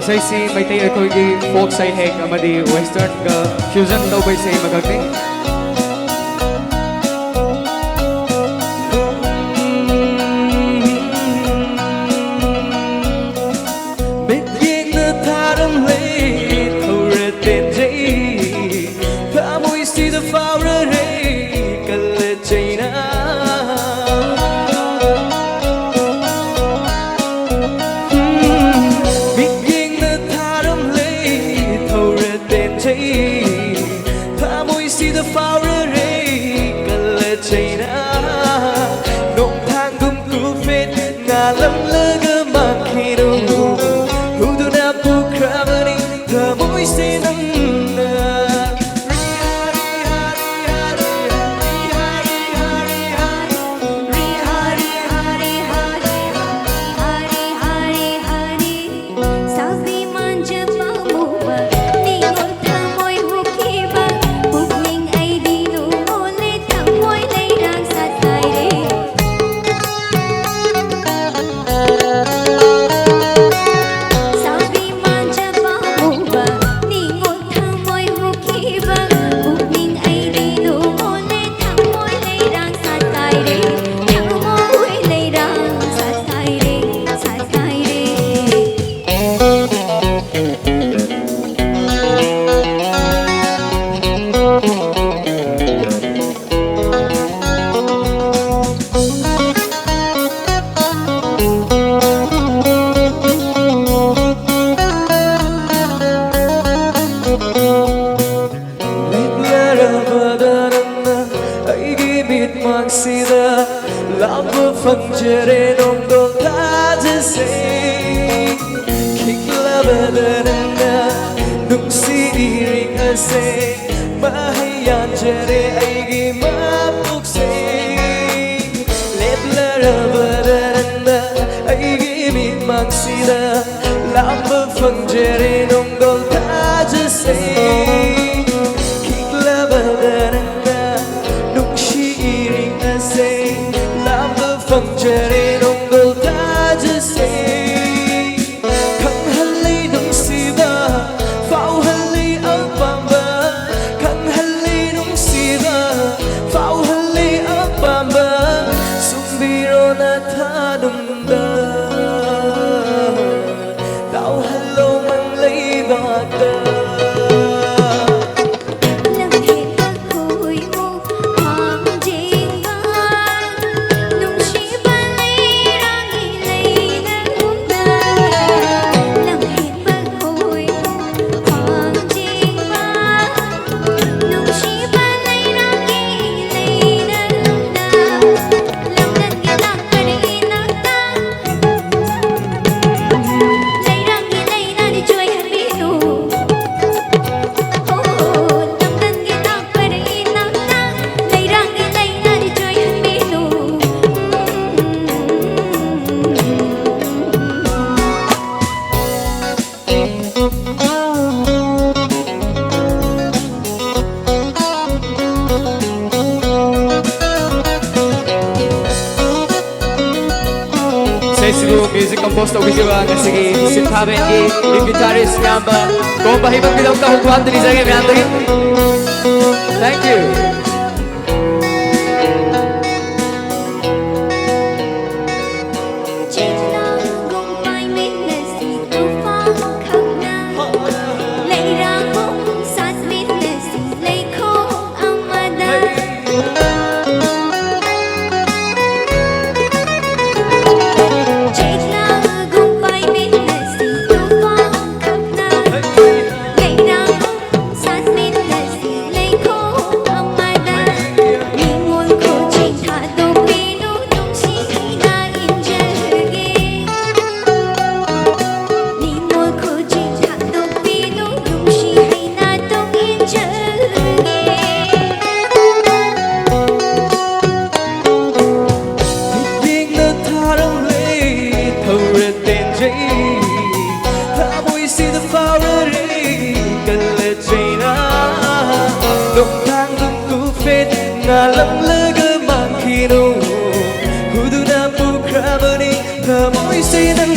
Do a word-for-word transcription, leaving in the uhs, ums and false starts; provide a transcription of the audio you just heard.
ꯏꯁꯩꯁꯤ ꯃꯩꯇꯩ ꯑꯩꯈꯣꯏꯒꯤ ꯐꯣꯛ ꯁꯩꯍꯦꯛ ꯑꯃꯗꯤ ꯋꯦꯁꯇꯔꯟꯒ ꯐ꯭ꯌꯨꯖꯟ ꯇꯧꯕ ꯏꯁꯩ ꯑꯃꯈꯛꯅꯤ꯫ ꯃꯤꯠꯌꯦꯡꯅ ꯊꯥꯔꯝꯂꯦ ꯊꯧꯔ ꯇꯦꯟꯖꯩ, ꯊꯃꯣꯏꯁꯤꯗ ꯐꯥꯎꯔꯔꯦ ꯀꯜꯂ ꯆꯩꯅ꯫ ꯃꯤꯠꯌꯦꯡꯅ ꯊꯥꯔꯝꯂꯦ ꯊꯧꯔ ꯇꯦꯟꯖꯩ, ꯊꯃꯣꯏꯁꯤꯗ ꯐꯥꯎꯔꯔꯦ ꯀꯜꯂ ꯆꯩꯅ꯫ ꯅꯣꯡꯊꯥꯡꯒꯨꯝ ꯀꯨꯐꯦꯠ ꯉꯥꯜꯂꯝꯂꯒ ꯃꯥꯡꯈꯤꯅꯨ꯫ ꯍꯨꯗꯨꯅ ꯄꯨꯈ꯭ꯔꯕꯅꯤ ꯊꯃꯣꯏꯁꯦ ꯅꯪꯅ꯫ ꯂꯦꯞꯂꯔꯕꯗ ꯅꯪꯅ ꯑꯩꯒꯤ ꯃꯤꯠꯃꯥꯡꯁꯤꯗ ꯂꯥꯝꯕ ꯐꯪꯖꯔꯦ ꯅꯣꯡꯗꯣꯜ ꯊꯥꯖꯁꯦ꯫ ꯈꯤꯛꯂꯕꯗ ꯅꯪꯅ ꯅꯨꯡꯁꯤ ꯏꯔꯤꯛ ꯑꯁꯦ ꯃꯍꯩ ꯌꯥꯟꯖꯔꯦ ꯑꯩꯒꯤ ꯃꯄꯨꯛꯁꯦ꯫ ꯂꯦꯞꯂꯔꯕꯗ ꯅꯪꯅ ꯑꯩꯒꯤ ꯃꯤꯠꯃꯥꯡꯁꯤꯗ ꯂꯥꯝꯕ ꯐꯪꯖꯔꯦ ꯅꯣꯡꯗꯣꯜ ꯊꯥꯖꯁꯦ꯫ ꯈꯤꯛꯂꯕꯗ ꯅꯪꯅ ꯅꯨꯡꯁꯤ ꯏꯔꯤꯛ ꯑꯁꯦ ꯂꯥꯝꯕ ꯐꯪꯖꯔꯦ ꯅꯣꯡꯗꯣꯜ ꯊꯥꯖꯁꯦ꯫ ꯈꯪꯍꯜꯂꯤ ꯄꯤꯔꯣꯅ ꯊꯥꯅꯨꯡꯗ ꯇꯥꯎꯍꯜꯂꯣ ꯃꯪ ꯂꯩꯕꯥꯛꯇ꯫ ꯏꯁꯩꯁꯤꯕꯨ music compose ꯇꯧꯕꯤꯈꯤꯕ ꯉꯁꯤꯒꯤ ꯁꯤꯟꯊꯥ ꯕꯦꯟꯒꯤ lead guitarist ꯏꯌꯥꯝꯕ ꯀꯣꯝꯕ ꯍꯩꯕꯝꯒꯤꯗꯃꯛꯇ ꯑꯃꯨꯛ ꯈꯨꯍꯥꯝꯗ ꯅꯤꯖꯒꯦ ꯃꯌꯥꯝꯗꯒꯤ꯫ Thank you. ꯌꯦꯡꯅ ꯊꯥꯔꯝꯂꯦ ꯊꯧꯔ ꯇꯦꯟꯖꯩ, ꯊꯃꯣꯏꯁꯤꯗ ꯐꯥꯎꯔꯔꯦ ꯀꯜꯂ ꯆꯩꯅ꯫ ꯅꯣꯡꯊꯥꯡꯗꯨꯝ ꯇꯨꯐꯦꯠ ꯉꯥꯜꯂꯝꯂꯒ ꯃꯥꯡꯈꯤꯅꯨ, ꯍꯨꯗꯨꯅ ꯄꯨꯈ꯭ꯔꯕꯅꯤ ꯊꯃꯣꯏꯁꯦ ꯅꯪ